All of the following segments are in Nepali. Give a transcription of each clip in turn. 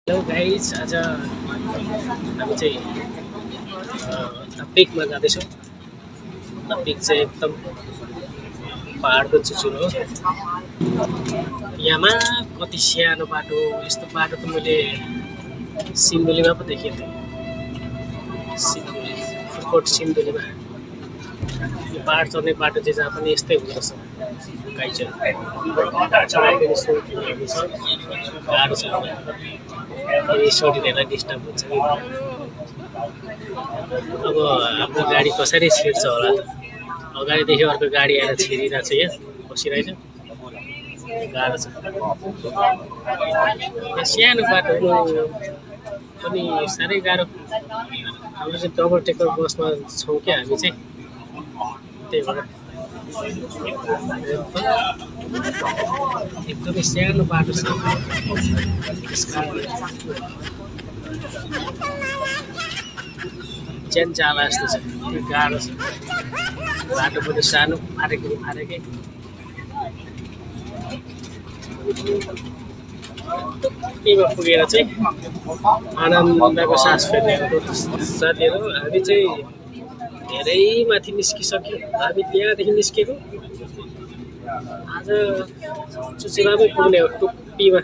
हेलो गाइज, आज हामी चाहिँ पिकमा जाँदैछौँ। पिक चाहिँ एकदम पहाडको चुचुरो हो। यहाँमा कति सानो बाटो, यस्तो बाटो त मैले सिन्धुलीमा पो देखेको थिएँ। सिन्धुली, फुलकोट सिन्धुलीमा यो पहाड चढ्ने बाटो चाहिँ जहाँ पनि यस्तै हुँदो रहेछ। गाइजहरू गाह्रो छ, छोरीहरूलाई डिस्टर्ब हुन्छ कि। अब हाम्रो गाडी कसरी छिर्छ होला त? अगाडिदेखि अर्को गाडी आएर छिरिरहेको छ, यहाँ बसिरहेछ, गाह्रो छ। सानो बाटो पनि साह्रै गाह्रो। हाम्रो चाहिँ डबल टेकर बसमा छौँ क्या हामी चाहिँ, त्यही भएर एकदमै सानो बाटो छ। ज्यान जाला जस्तो छ, त्यो गाह्रो छ। बाटो पनि सानो, फारेकै केमा पुगेर चाहिँ आनन्दको सास फेर्ने साथीहरू। हामी चाहिँ धेरै माथि निस्किसक्यो। हामी त्यहाँदेखि निस्केको आज चुचुरामै पुग्ने हो, टुप्पीमा।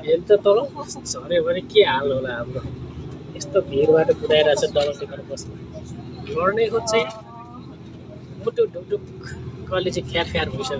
हेर्नु त तल झऱ्यो भने के हाल होला हाम्रो। यस्तो भिडबाट कुदाइरहेछ डबल टेकर बस्नु। लड्ने खोज्छ, मुटु ढुकढुक, कहिले चाहिँ फ्यार भइसक्यो।